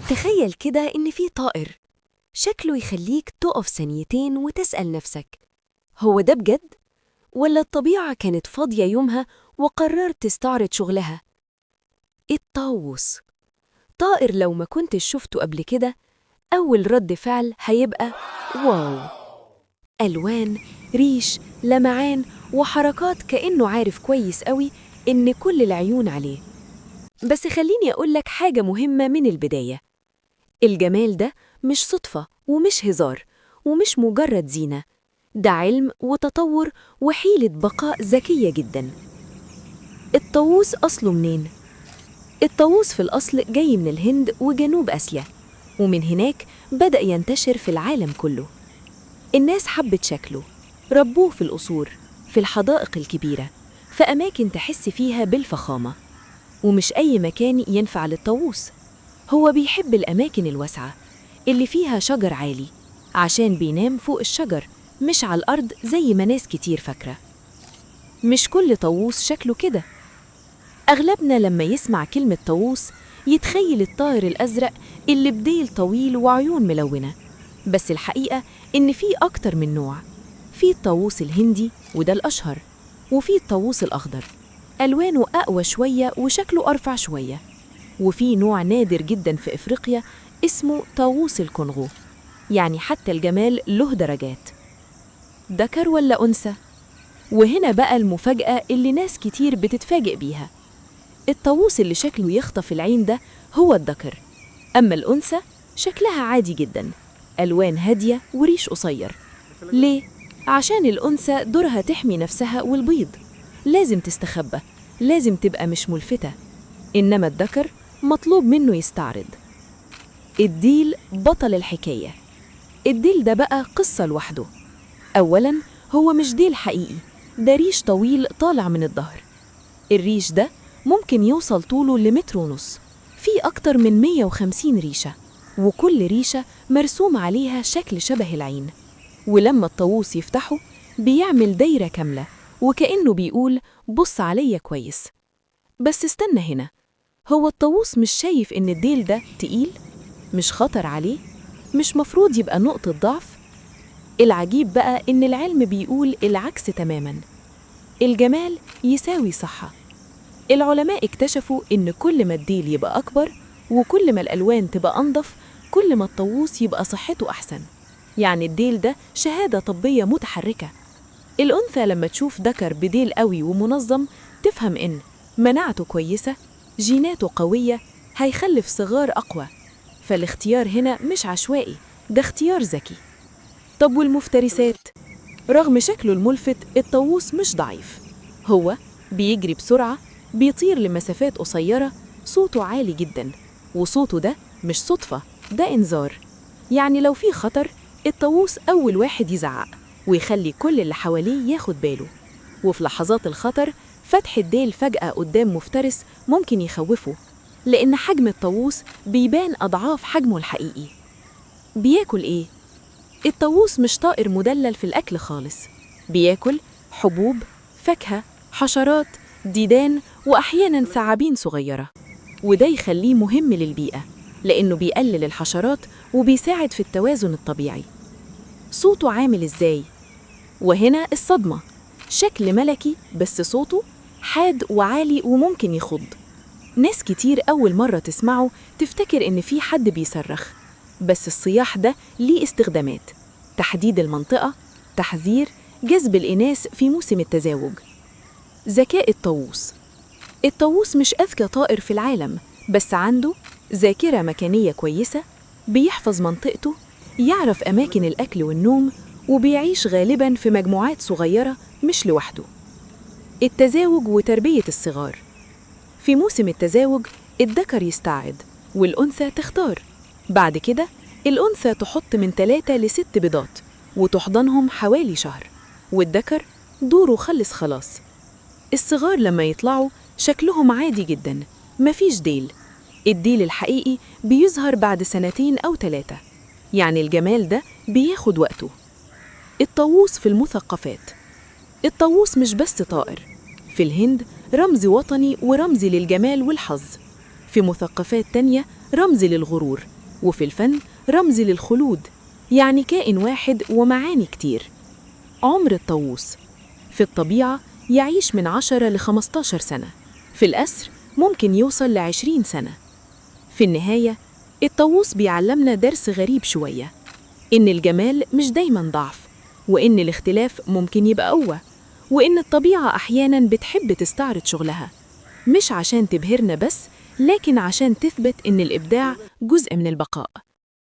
تخيل كده إن في طائر شكله يخليك تقف ثانيتين وتسأل نفسك، هو ده بجد؟ ولا الطبيعة كانت فاضية يومها وقررت تستعرض شغلها؟ الطاووس، طائر لو ما كنتش شفته قبل كده أول رد فعل هيبقى wow. ألوان، ريش، لمعان، وحركات كأنه عارف كويس قوي إن كل العيون عليه. بس خليني أقولك حاجة مهمة من البداية، الجمال ده مش صدفة ومش هزار ومش مجرد زينة، ده علم وتطور وحيلة بقاء ذكية جدا. الطاووس أصله منين؟ الطاووس في الأصل جاي من الهند وجنوب آسيا، ومن هناك بدأ ينتشر في العالم كله. الناس حبت شكله، ربوه في القصور، في الحدائق الكبيرة، في أماكن تحس فيها بالفخامة. ومش أي مكان ينفع للطاووس، هو بيحب الأماكن الواسعة اللي فيها شجر عالي، عشان بينام فوق الشجر مش على الأرض زي ما ناس كتير فاكرة. مش كل طاووس شكله كده. أغلبنا لما يسمع كلمة طاووس يتخيل الطائر الأزرق اللي بديل طويل وعيون ملونة، بس الحقيقة إن في أكتر من نوع. في الطاووس الهندي وده الأشهر، وفي الطاووس الأخضر ألوانه أقوى شوية وشكله أرفع شوية، وفي نوع نادر جدا في إفريقيا اسمه طاووس الكونغو. يعني حتى الجمال له درجات. ذكر ولا أنثى؟ وهنا بقى المفاجأة اللي ناس كتير بتتفاجئ بيها، الطاووس اللي شكله يخطف العين ده هو الذكر، أما الأنثى شكلها عادي جدا، ألوان هادية وريش قصير. ليه؟ عشان الأنثى دورها تحمي نفسها والبيض، لازم تستخبى، لازم تبقى مش ملفتة، إنما الذكر مطلوب منه يستعرض. الديل بطل الحكاية. الديل ده بقى قصة لوحده. أولاً هو مش ديل حقيقي، ده ريش طويل طالع من الظهر. الريش ده ممكن يوصل طوله لمتر ونص، فيه أكتر من 150 ريشة، وكل ريشة مرسوم عليها شكل شبه العين. ولما الطاووس يفتحه بيعمل دايرة كاملة، وكأنه بيقول بص عليا كويس. بس استنى هنا، هو الطاووس مش شايف إن الديل ده تقيل؟ مش خطر عليه؟ مش مفروض يبقى نقطة ضعف؟ العجيب بقى إن العلم بيقول العكس تماماً، الجمال يساوي صحة. العلماء اكتشفوا إن كل ما الديل يبقى أكبر وكل ما الألوان تبقى أنضف، كل ما الطاووس يبقى صحته أحسن. يعني الديل ده شهادة طبية متحركة. الأنثى لما تشوف ذكر بديل قوي ومنظم تفهم إن مناعته كويسة، جيناته قوية، هيخلف صغار أقوى. فالاختيار هنا مش عشوائي، ده اختيار ذكي. طب والمفترسات؟ رغم شكله الملفت الطاووس مش ضعيف، هو بيجري بسرعة، بيطير لمسافات قصيرة، صوته عالي جدا، وصوته ده مش صدفة، ده إنذار. يعني لو في خطر الطاووس أول واحد يزعق ويخلي كل اللي حواليه ياخد باله. وفي لحظات الخطر فتح الديل فجأة قدام مفترس ممكن يخوفه، لأن حجم الطاووس بيبان أضعاف حجمه الحقيقي. بياكل إيه؟ الطاووس مش طائر مدلل في الأكل خالص، بياكل حبوب، فاكهة، حشرات، ديدان، وأحياناً ثعابين صغيرة. وده يخليه مهم للبيئة، لأنه بيقلل الحشرات وبيساعد في التوازن الطبيعي. صوته عامل إزاي؟ وهنا الصدمة، شكل ملكي بس صوته حاد وعالي وممكن يخض. ناس كتير أول مرة تسمعه تفتكر إن في حد بيصرخ، بس الصياح ده ليه استخدامات: تحديد المنطقة، تحذير، جذب الإناث في موسم التزاوج. ذكاء الطاووس. الطاووس مش أذكى طائر في العالم، بس عنده ذاكرة مكانية كويسة، بيحفظ منطقته، يعرف أماكن الأكل والنوم، وبيعيش غالباً في مجموعات صغيرة مش لوحده. التزاوج وتربية الصغار. في موسم التزاوج الذكر يستعد والأنثى تختار. بعد كده الأنثى تحط من 3 ل6 بيضات وتحضنهم حوالي شهر، والذكر دوره خلص خلاص. الصغار لما يطلعوا شكلهم عادي جدا، مفيش ديل. الديل الحقيقي بيظهر بعد 2 أو 3، يعني الجمال ده بياخد وقته. الطاووس في المثقفات. الطاووس مش بس طائر، في الهند رمز وطني ورمز للجمال والحظ. في في مثقفات تانية رمز للغرور، وفي الفن رمز للخلود. يعني كائن واحد ومعاني كتير. عمر الطاووس في الطبيعة يعيش من 10 ل 15 سنة، في الأسر ممكن يوصل ل 20 سنة. في النهاية الطاووس بيعلمنا درس غريب شوية، إن الجمال مش دايماً ضعف، وإن الاختلاف ممكن يبقى قوة، وإن الطبيعة أحياناً بتحب تستعرض شغلها، مش عشان تبهرنا بس، لكن عشان تثبت إن الإبداع جزء من البقاء.